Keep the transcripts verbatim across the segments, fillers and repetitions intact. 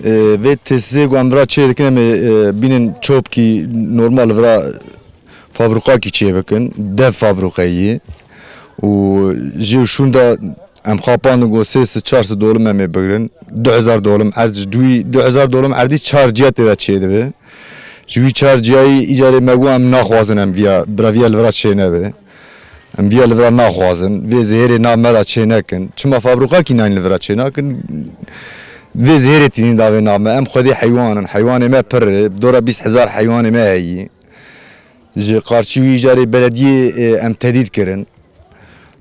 E, vê tesîsê ku em vira çê dikin, em ê, e, bînin çopkî normal vira fabrîkakî çê bikin, dev fabrîkeyî. Û jê û şûnda em xapandin ku sê sed çar sed dolim em ê bigirin. Du hezar dolim erd, ji du, du hezar dolim erdî çar ciya tê de çê dibe. Ji wî çar ciyayî îcarê me got em naxwazin em viya, bira viya li vira çê nebe. Em viya li vira naxwazin. Vê zêrê nav me de çê nekin. Çima fabrîkakî nayên li vira çê nakin? Vê zêrê tînin davê nav me. Em xwedî heywan in. Heywanê me pir e. Bi dora bîst hezar heywanê me heyî. Ji qarşî wî îcarê belediyê, e, em tedît kirin.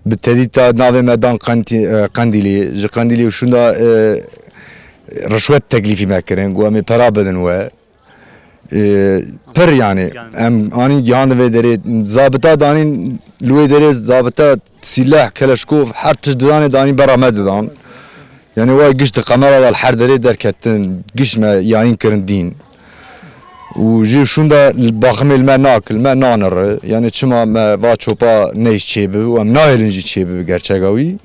Bi tedîta navê me dan Qentî-, e, Qendîlê. Ji Qendîlê û şûnda, e, rişwet teklîfî me kirin. Got em ê pera bidin we. E, pir yani. Em anîn gihandin vê derê. Zabita danîn li wê derê, zabita sîleh, keleşkov, her tişt didanê danîn bera me didan. Yani wa giş di kamera de li her derê derketin, giş me yayîn kirin dîn. Û jê şûnda baximê li me nakil, me naniri. Yani çima me va çopa neyş çêbi û em nahêlin jî çêbi gerçeka wî.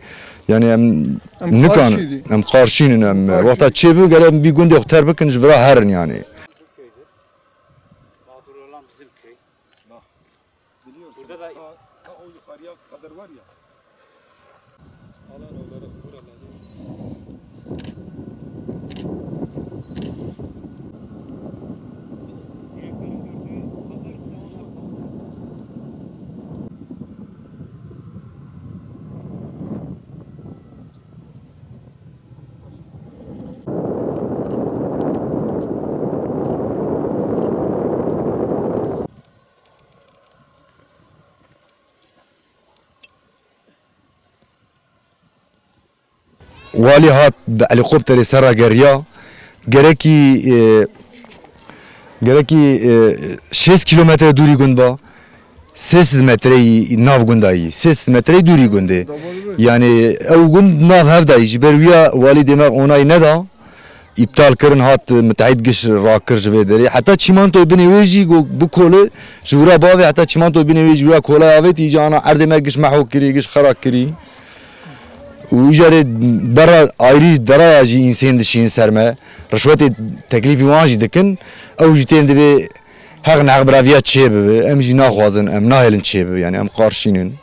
Yani em Em nikan, qarşî dî. Em qarşînin, em Em qarşî wexta dî. Çêbi gere em bî gundê xwe ter bikin ji vira herin yani. Mağdur olan bizim köy. Bak, biliyorsun. Burada da ha, ha o yukarıya kadar var ya. Alan olarak buraları Walî hat bi helîkopterê ser re geriya. Gerekî, e, gerekî, e, şêst kîlometre dûrî gund ba. Sê sed metreyî nav gunda yî. Sê sed metreyî dûrî gundê. Yani ew gund nav hev da yî. Ji ber wîya walî dê me onay neda. Îptal kirin, hat mitehîd giş rakir ji vê derê. Heta çîmantoyê binê wê jî go-, bikole ji wira bavê, heta çîmantoyê binê wê ji wira kolay avêtî, îca ana erdê me giş mehok kirî, giş xera kirî. Û îcarê bera ayrî deraya jî însên dişîn ser me. Rişwetê teklîfî wan jî dikin. Ew jî tên divê heq neheq bira viya çê bibe. Em jî naxwazin, em nahêlin çê bibe. Yani em qarşînin.